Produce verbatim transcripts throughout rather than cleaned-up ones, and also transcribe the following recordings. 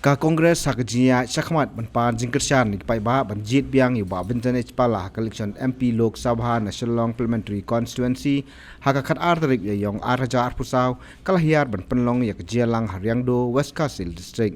Ka Congress ha ka jingïaid shakhmat ban pan jingkyrshan ïa ki paidbah ban jied biang ïa u Bah Vincent H Pala ha ka election M P Lok Sabha na Shillong Parliamentary Constituency ha ka khatar tarik Ïaïong ar hajar arphew saw ka la hiar ban pynlong ïa ka jingïalang ha Riangdo, West Khasi Hills District.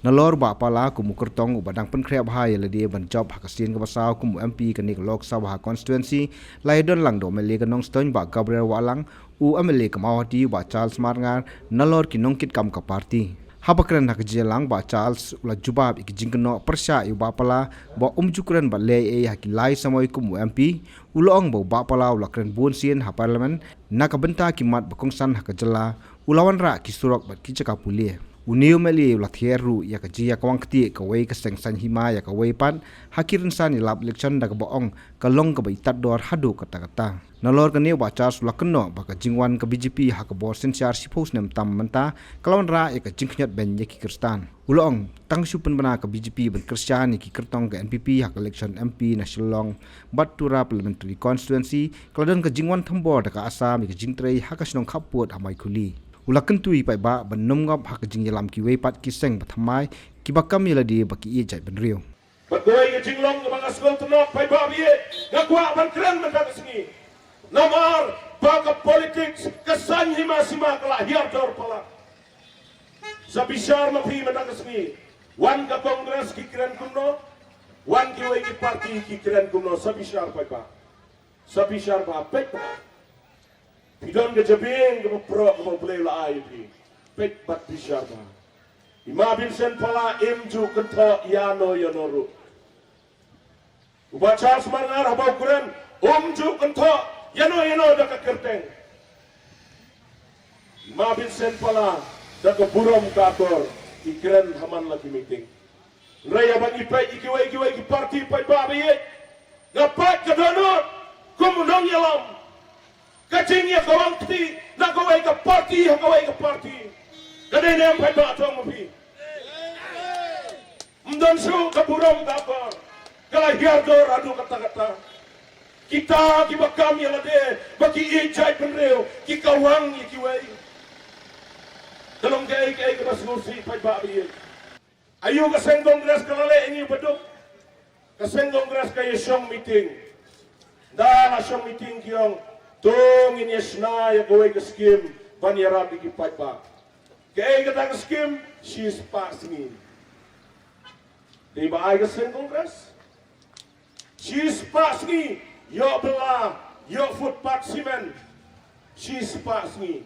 Nalor u Bah Pala kum u kyrtong uba dang pynkhreh bha ïa lade ban jop ha ka sien kaba saw kum u M P kane ka Lok Sabha constituency, la ïadon lang da u M L A ka Nongstoiñ Bah Gabriel Wahlang, u M L A ka Mawhati Bah Charles Marngar, nalor ki nongkitkam ka party. Haba kren ha ka jingïalang Bah Charles u la jubab ïa ki jingkynnoh pyrshah ïa u Bah Pala ba um ju kren bad leh ei ei ha ki lai samoi kum u M P, u la ong ba u Bah Pala u la kren bun sien ha Parliament na ka bynta ki mat ba kongsan ha ka jylla, u la wanrah ki surok bad ki jaka pule. Une u M L A u la thier ruh ïa ka jingïakawang ktieh kawei ka seng saiñ hima ïa kawei pat ha ki rynsan ïalap election da kaba ong ka long kaba itat dor haduh katta katta. Nalor kane u Bah Charles u la kynnoh ba ka jingwan ka B J P ha ka bor synshar shiphew snem tam mynta ka la wanrah ïa ka jingkhynñiot beiñ ïa ki Khristan. U la ong tang shu pynbna ka B J P ban kyrshan ïa ki kyrtong ka N P P ha ka election M P na Shillong bad Tura Parliamentary Constituency, ka la don ka jingwan thombor da ka Assam ïa ka jingtrei ha ka shnong khappud ha Maikhuli. U la kyntu ïa ki paidbah ban nym ngop ha ka jingïalam kiwei pat ki seng bathymmai kiba kam ïa lade ba ki ïeit jaitbynriew. Bad kawei ka jinglong kaba nga sngewtynnat paidbah ba ïeit, nga kwah ban kren mynta ka sngi. Namar ba ka politics ka saiñ hima sima ka la hiar dor palat. Sa bishar ma phi mynta ka sngi. Wan ka Congress ki kren kumno, wan kiwei ki party ki kren kumno, sa bishar paidbah. Sa bishar bha, peit bha. Phi don ka jabieng kaba proh kaba U Blei u la ai ïa phi. Peit bad bishar bha. I Ma Vincent Pala im ju kynthoh ïano ïano ruh. U Bah Charles Marngar haba u kren um ju kynthoh ïano ïano da ka kyrteng. I Ma Vincent Pala da ka burom ka akor i kren ha man la ki meeting. Hynrei haba ngi peit ïa kiwei kiwei ki party paidbah ba ïeit, nga peit ka dohnud kum u nongïalam. Ka jingïakawang kti na kawei ka party ha kawei ka party. Ka dei ne em paidbah, tong ma phi? Ym don shuh ka burom ka akor. Ka la hiar dor haduh katta katta. Kita kiba kam ïa lade ba ki ïeit jaitbynriew ki kawang ïa kiwei. Ka long kaei kaei kaba sngewsih paidbah ba ïeit. Aïu ka seng Congress ka la leh ïa ngi baduk? Ka seng Congress ka ïa shong meeting. Ynda la shong meeting ki ong, to ngin ïa shna ïa kawei ka skim ban ïarap ïa ki paidbah. Kaei kata ka skim? Shispah sngi. Dei ba ai ka seng Congress? Shispah sngi, ïoh bylla, ïoh footpath cement. Shispah sngi.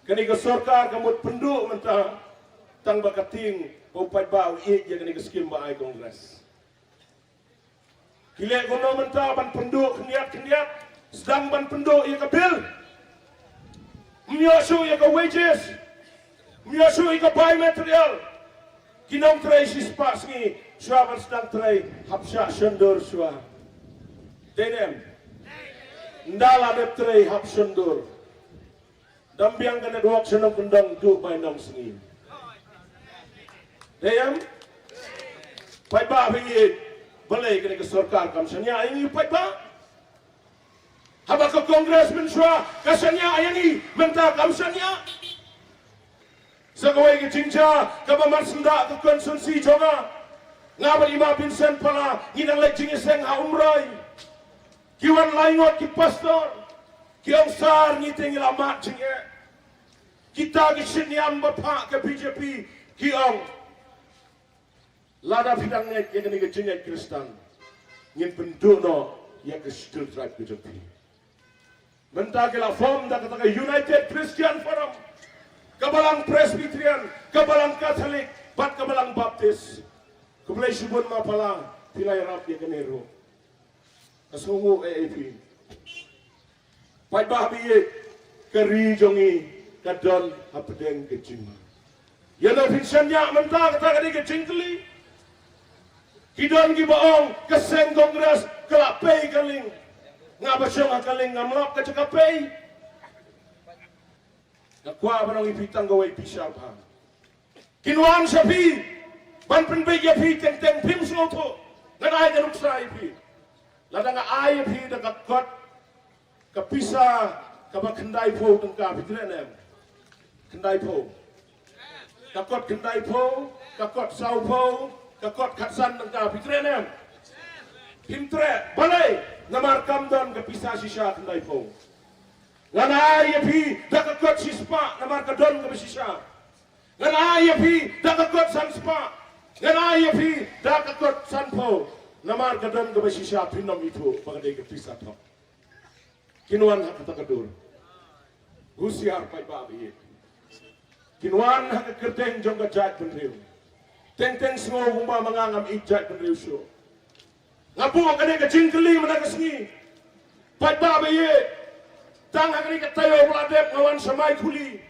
Kane ka sorkar ka mut pynduh mynta, tang ba ka tieng ba u paidbah u ïeit ïa kane ka skim ba ai Congress. Ki leh kumno mynta ban pynduh khyndiat khyndiat, sdang ban pynduh ïa ka bill. Ym ïoh shuh ïa ka wages. Ym ïoh shuh ïa ka buy material. Ki nongtrei shispah sngi shuwa ban sdang trei hap shah shondur shuwa. Dei ne em? Ynda la dep trei hap shondur. Dang biang ka network sha nongkyndong duh bai nong sngi. Dei em? Paidbah ba ïeit, balei kane ka sorkar kam shaniah ïa ngi paidbah? Haba ka Congress mynshuwa ka shaniah ïa ngi, mynta kam shaniah. Sa kawei ka jingjia kaba mar syndah ka constituency jong nga. Nga bad i Ma Vincent Pala ngi dang leit jingïaseng ha Umroi. Ki wan lai ngut ki pastor. Ki ong sir ngi te ngi la mad jingeh. Kita ki shit niam ba phah ka B J P ki ong, lada phi dang ngeit ïa kane ka jingngeit Khristan, ngin pynduh noh ïa ka Scheduled Tribe ka jong phi. Mynta ki la form da kata ka United Christian Forum, ka Balang Presbyterian, ka Balang Catholic bad ka Balang Baptist. Khublei shibun Ma Pala, phi la ïarap ïa kane ruh. Ka sngewnguh eh ïa phi. Paidbah ba ïeit, ka ri jong ngi ka don hapdeng ka jingma. Ïa la phin shaniah mynta, kata ka dei ka jingkylli. Ki don kiba ong ka seng Congress ka la pei ka lieng. Nga ba shong ha ka lieng ngam lap ka jaka pei. Nga kwah ban ong ïa phi tang kawei, phi shah bha. Kin wan sha phi ban pynbeit ïa phi teng teng, phim sngewthuh. Ngan ai ka nuksa ïa phi. Lada nga ai ïa phi da ka kot, ka pisa kaba khyndaiphew tyngka, phi kren em? Khyndaiphew. Ka kot khyndaiphew, ka kot sawphew, ka kot khatsan, nangta phi treh ne em? Phim treh, balei? Namar kam don ka pisa shisha khyndaiphew. Ngan ai ïa phi da ka kot shispah, namar ka don kaba shisha. Ngan ai ïa phi da ka kot sanspah. Ngan ai ïa phi da ka kot sanphew, namar ka don kaba shisha. Phin ym ithuh ba ka dei ka pisa thok. Kin wan ha kata ka dur. Husiar paidbah ba ïeit. Kin wan ha ka kyrteng jong ka jaitbynriew. Teng teng sngew kumba ma nga ngam ïeit jaitbynriew shuh. Nga buh kane ka jingkylli mynta ka sngi. Paidbah ba ïeit. Tang ha kane ka taïew ba la dep nga wan sha Maikhuli.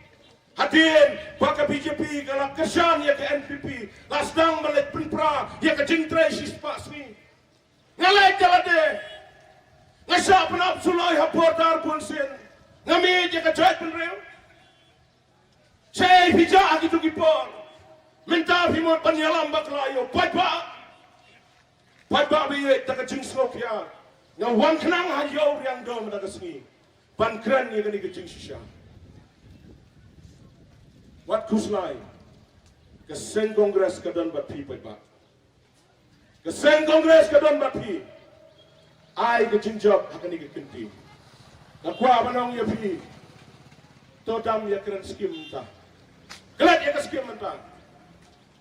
Hadien ba ka B J P ka la kyrshan ïa ka N P P, la sdang ban leit pynpra ïa ka jingtrei shispah sngi. Nga leit ïa lade. Nga shah pynap suloi ha border bunsien. Nga mih ïa ka jaitbynriew. Shaei phi jah ha kito ki por? Mynta phi mut ban ïalam bakla ïa u paidbah? Paidbah ba ïeit, da ka jingsngewkhia nga wan khnang ha ïew riang dom da ka sngi ban kren ïa kane ka jingshisha. Wat khuslai. Ka seng Congress ka don bad phi paidbah. Ka seng Congress ka don bad phi. Ai ka jingjop ha kane ka kynti. Nga kwah ban ong ïa phi, to dam ïa kren skim mynta. Klet ïa ka skim mynta.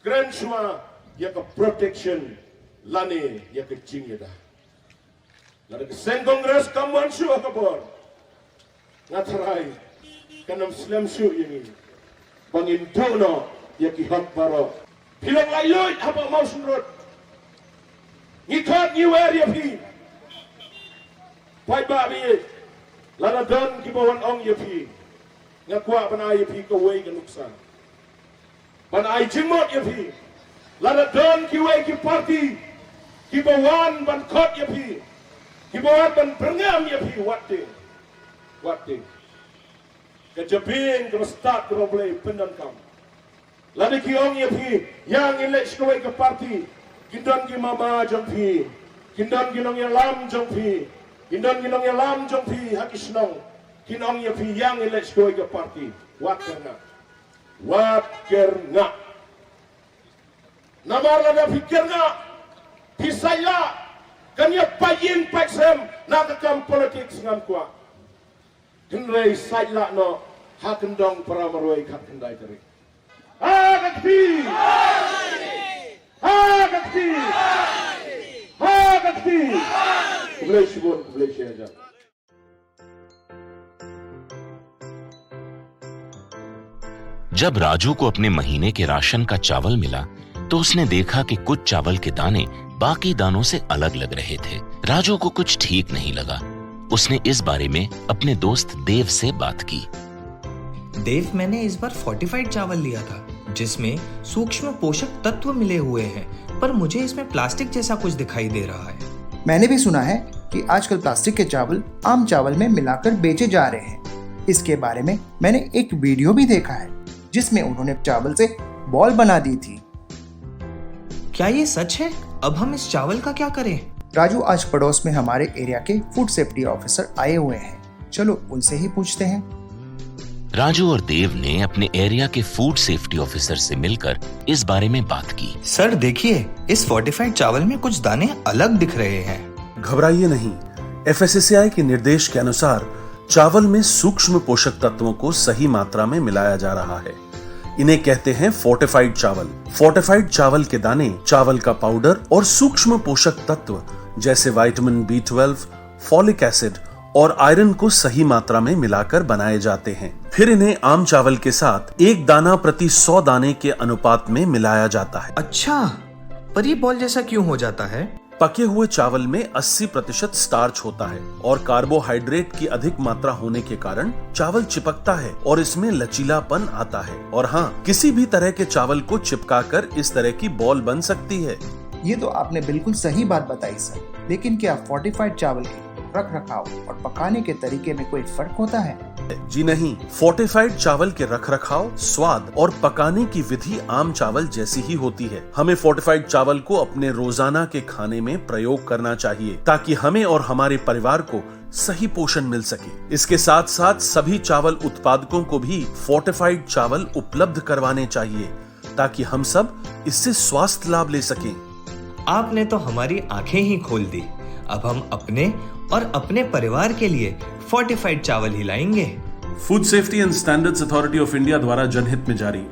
Kren shuwa ïa ka protection lane ïa ka jingïada. Lada ka seng Congress kam wan shuh ha ka bor, nga tharai kan ym slem shuh ïa ngi ba ngin duh noh ïa ki hok baroh. Phi long laitluid hapoh Mawshynrut. Ngi khot ngi wer ïa phi. Paidbah ba ïeit, lada don kiba wan ong ïa phi, nga kwah ban ai ïa phi kawei ka nuksa. Ban ai jingmut ïa phi. Lada don kiwei ki party kiba wan ban khot ïa phi, kiba wan ban byrngem ïa phi, wat te. Wat te. Ka jabieng kaba stad kaba Blei pyndonkam. Lada ki ong ïa phi, ïa ngin leit sha kawei ka party, kin don ki mama jong phi, kin don ki nongïalam jong phi, kin don ki nongïalam jong phi ha ki shnong, kin ong ïa phi, ïa ngin leit sha kawei ka party. Wat kyrngah. Wat kyrngah. Namar lada phi kyrngah, phi saitlah, kan ïa pait ïing pait sem na ka kam politics, ngam kwah. Hynrei saitlah noh ha kyndong para marwei khatkhyndai tarik. Ha ka kti! Ha ka kti! Ha ka kti! Khublei shibun, khublei shihajar. जब राजू को अपने महीने के राशन का चावल मिला, तो उसने देखा कि कुछ चावल के दाने बाकी दानों से अलग लग रहे थे। राजू को कुछ ठीक नहीं लगा। उसने इस बारे में अपने दोस्त देव से बात की। देव, मैंने इस बार फोर्टिफाइड चावल लिया था, जिसमें सूक्ष्म पोषक तत्व मिले हुए हैं, पर मुझे इसमें प्लास्टिक जैसा कुछ दिखाई दे रहा है। मैंने भी सुना है कि आजकल प्लास्टिक के चावल आम चावल में मिलाकर बेचे जा रहे हैं। इसके बारे में मैंने एक वीडियो भी देखा है, जिसमें उन्होंने चावल से बॉल बना दी थी। क्या ये सच है? अब हम इस चावल का क्या करें? राजू, आज पड़ोस में हमारे एरिया के फूड सेफ्टी ऑफिसर आए हुए हैं, चलो उनसे ही पूछते हैं। राजू और देव ने अपने एरिया के फूड सेफ्टी ऑफिसर से मिलकर इस बारे में बात की। सर, देखिए, इस फोर्टिफाइड चावल में कुछ दाने अलग दिख रहे हैं। घबराइए नहीं, एफएसएसएआई के निर्देश के अनुसार चावल में सूक्ष्म पोषक तत्वों को सही मात्रा में मिलाया जा रहा है। इन्हें कहते हैं फोर्टिफाइड चावल। फोर्टिफाइड चावल के दाने, चावल का पाउडर और सूक्ष्म पोषक तत्व जैसे vitamin B twelve, folic acid और आयरन को सही मात्रा में मिलाकर बनाए जाते हैं। फिर इन्हें आम चावल के साथ एक दाना प्रति सौ दाने के अनुपात में मिलाया जाता है। अच्छा, पर ये बॉल जैसा क्यों हो जाता है? पके हुए चावल में अस्सी प्रतिशत स्टार्च होता है और कार्बोहाइड्रेट की अधिक मात्रा होने के कारण चावल चिपकता है और इसमें लचीलापन आता है। और हाँ, किसी भी तरह के चावल को चिपकाकर इस तरह की बॉल बन सकती है। ये तो आपने बिल्कुल सही बात बताई सर, लेकिन क्या फोर्टिफाइड चावल के रख रखाव और पकाने के तरीके में कोई फर्क होता है? जी नहीं, फोर्टिफाइड चावल के रखरखाव, स्वाद और पकाने की विधि आम चावल जैसी ही होती है। हमें फोर्टिफाइड चावल को अपने रोजाना के खाने में प्रयोग करना चाहिए, ताकि हमें और हमारे परिवार को सही पोषण मिल सके। इसके साथ साथ सभी चावल उत्पादकों को भी फोर्टिफाइड चावल उपलब्ध करवाने चाहिए। ताकि हम सब इससे स्वास्थ्य लाभ ले सकें। आपने तो हमारी आंखें ही खोल दी। अब हम अपने और अपने परिवार के लिए फोर्टिफाइड चावल ही लाएंगे। Food Safety and Standards Authority of India द्वारा जनहित में जारी।